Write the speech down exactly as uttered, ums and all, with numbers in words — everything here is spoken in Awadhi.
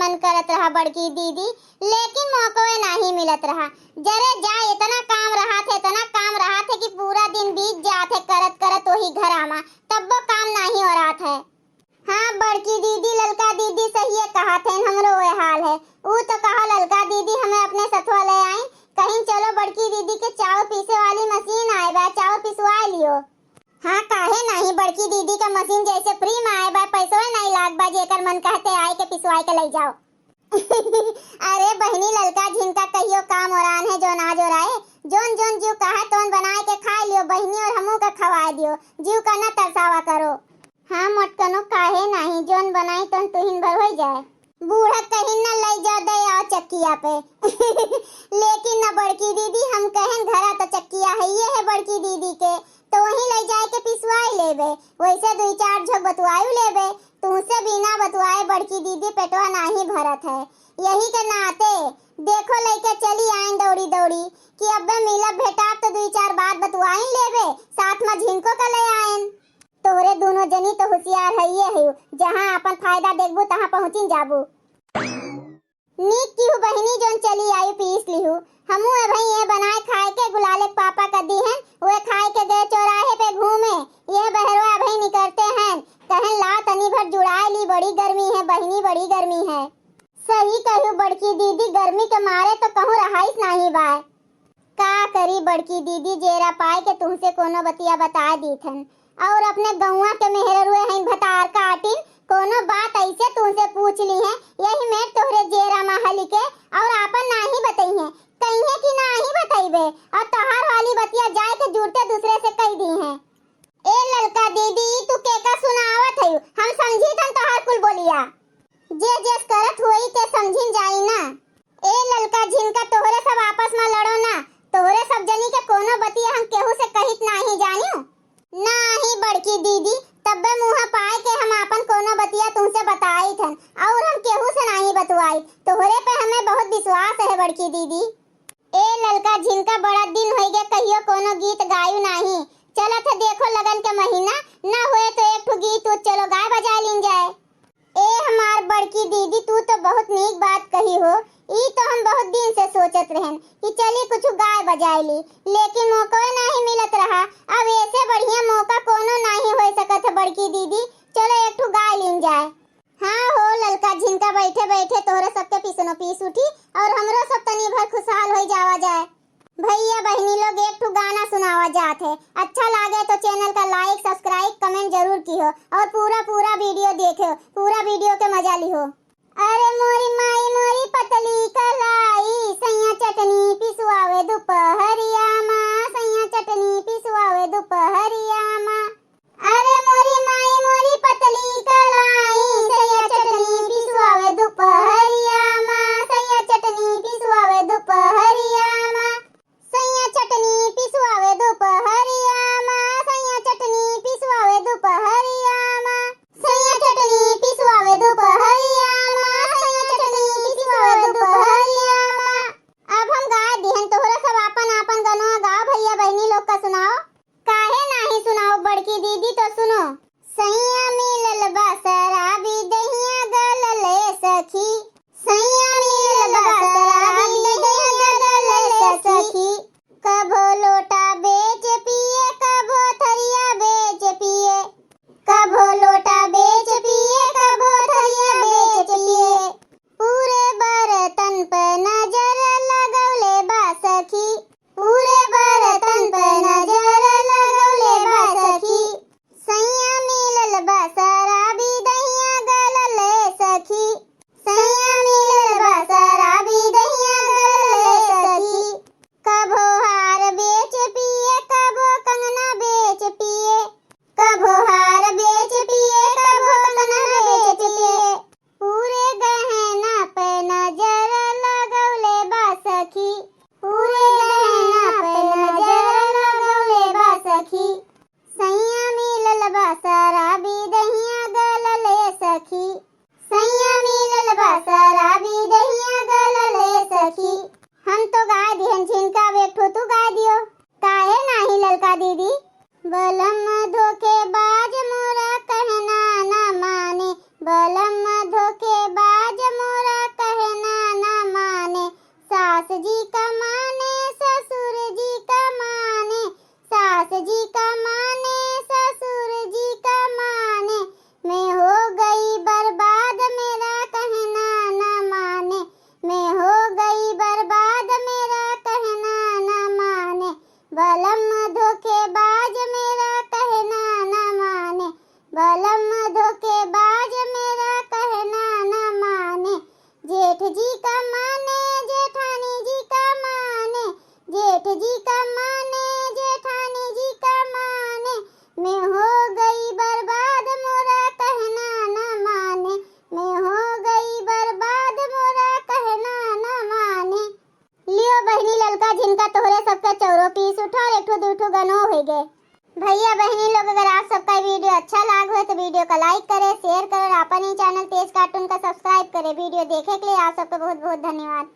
मन करत रहा बड़की दीदी, लेकिन मौको नाहीं मिलत रहा। जरे जा, इतना काम रहत है, इतना काम रहत है कि पूरा दिन बीत जात है करत करत वही घरा मा, तब्बो काम नाहीं हो रहत है। हाँ बड़की दीदी, ललका दीदी सहिए कहत हैं, हमरो वह हाल है। ऊ तो कहा ललका दीदी हमें अपने सथवा ले आई, कहीं चलो बड़की दीदी के चाउर पीसे वाली मशीन आए बा, चाउर पिसवा लियो। हाँ काहे नाहीं, बड़की दीदी का मशीन जैसे फ्री मा आए बा, पैसवे नाहीं लाग बा, जेकर मन कहते आए के पिसवाए के ले जाओ। अरे बहिनी, ललका झिनका कहियो काम ओरान है, जोन आज ओराए, जोन जोन जीव कहा तोन बनाए के खाए लियो बहिनी, और हमू के खवाए दियो, जीव का न तरसावा करो। हाँ मोटकनो, काहे नाहीं, जोन बनाई तोन तुहिन भर होई जाए। बूढ़ा कहिन न लई जा दे आओ चक्किया पे। लेकिन न बड़की दीदी, हम कहन घरा तो चक्किया है, ये है बड़की दीदी के, तो वहीं लई जाए के पिसवाई लेबे, वैसे दुई चार झोंक बतुआई लेबे। तुमसे बिना बतुआए बड़की दीदी पेटवा नाहीं भरत है, यही के नाते देखो लइके चली आयन दौड़ी दौड़ी कि अब्बे मिलब भेटाब तो दुई चार बात बतुआई लेबे, साथ मा झिनको का ले आयन। तोहरे दोनों जनी तो होशियार हइये हइउ, जहाँ आपन फायदा देखबू तहाँ पहुँचिन जाबू। नीक किहू बहिनी जोन चली आयु पीस लिहू, हमू ए भाई ये बनाए खाए के गुलाले के पापा का दीहन, वे खाए के गए चौराहे पे घूमे, ये बहरवा ए भाई निकरते हैं, कहन ला तनी भर जुड़ाए ली, बड़ी गर्मी है बहिनी, बड़ी गर्मी है। सही कहू बड़की दीदी, गर्मी के मारे तो कहूँ रहाइस नाहीं बाय। का करी बड़की दीदी, जेरा पाए के तुमसे कोनो बतिया बता दीथन। और अपने गौवा के मेहररुए हैं भतार काटिन, कोनो बात ऐसे तुमसे पूछ ली है, यही में तोहरे जेरा महल के और आपन नाहीं बतई है, कहिए कि नाहीं बतईबे, और तोहार वाली बतिया जाए के जुड़ते दूसरे से कह दी है। ए ललका दीदी, ई तू केका सुनावत हयू? हम समझी थन तोहार कुल बोलिया। जे जेस करत होई ते समझिन जाई ना। ए ललका झिनका, तोहरे सब आपस मा लड़ो ना। तोहरे सब जनी के कोनो बतिया हम केहू से कहित नाहीं जानियो। नाहीं बड़की दीदी, तब्बे मुँह पाए के हम आपन कोनो बतिया तुमसे बताई थन, और हम केहू से नाहीं बतुआई। तोहरे पे हमें बहुत विश्वास है बड़की दीदी। ए ललका झिनका, बड़ा दिन होइगे, कहियो कोनो गीत गायू नाहीं। चलत है देखो लगन के महीना, न होए तो एक ठो गीत उत चलो गाय बजाए लीन जाए। ए हमार बड़की दीदी, तू तो बहुत नीक बात कही हो। ई तो हम बहुत दिन से सोचत रहन कि चली कुछ गाय बजाए ली, लेकिन मौका नाहीं मिलत रहा। अब ऐसे बढ़िया मौका कोनो नाहीं हो सकत है बड़की दीदी, चलो एक ठो गाय लीन जाए। हाँ हो ललका झिनका, बैठे बैठे तोहरे सबके पीसनो पीस उठी और हमरो सब तनी भर खुशहाल होई जावा जाए। भैया बहिनी लोग एक ठो गाना सुनावा जात है, अच्छा लागे तो channel का like, subscribe, comment जरूर किहो और पूरा पूरा video देखो, पूरा video के मजा लिहो। अरे मोरी माई मोरी पतली कलाई, सैया चटनी पिसवावे दुपहरिया मा, सैया चटनी पिसवावे दुपहरिया मा। अरे मोरी माई मोरी पतली कलाई, सैया चटनी पिसवावे दुपहरिया मा, सैया चटनी पिसवावे दुपहरिया मा, सैया चटनी पिसवावे दुपहरिया मा, सैया चटनी पिसवावे दुपहरिया मा, सैया चटनी पिसवावे दुपहरिया मा, सैया चटनी अच्छा लाग होय तो video का like करे, share करे और अपन ही channel तेज cartoon का subscribe करे। Video देखे के लिए आप सबका बहुत बहुत धन्यवाद।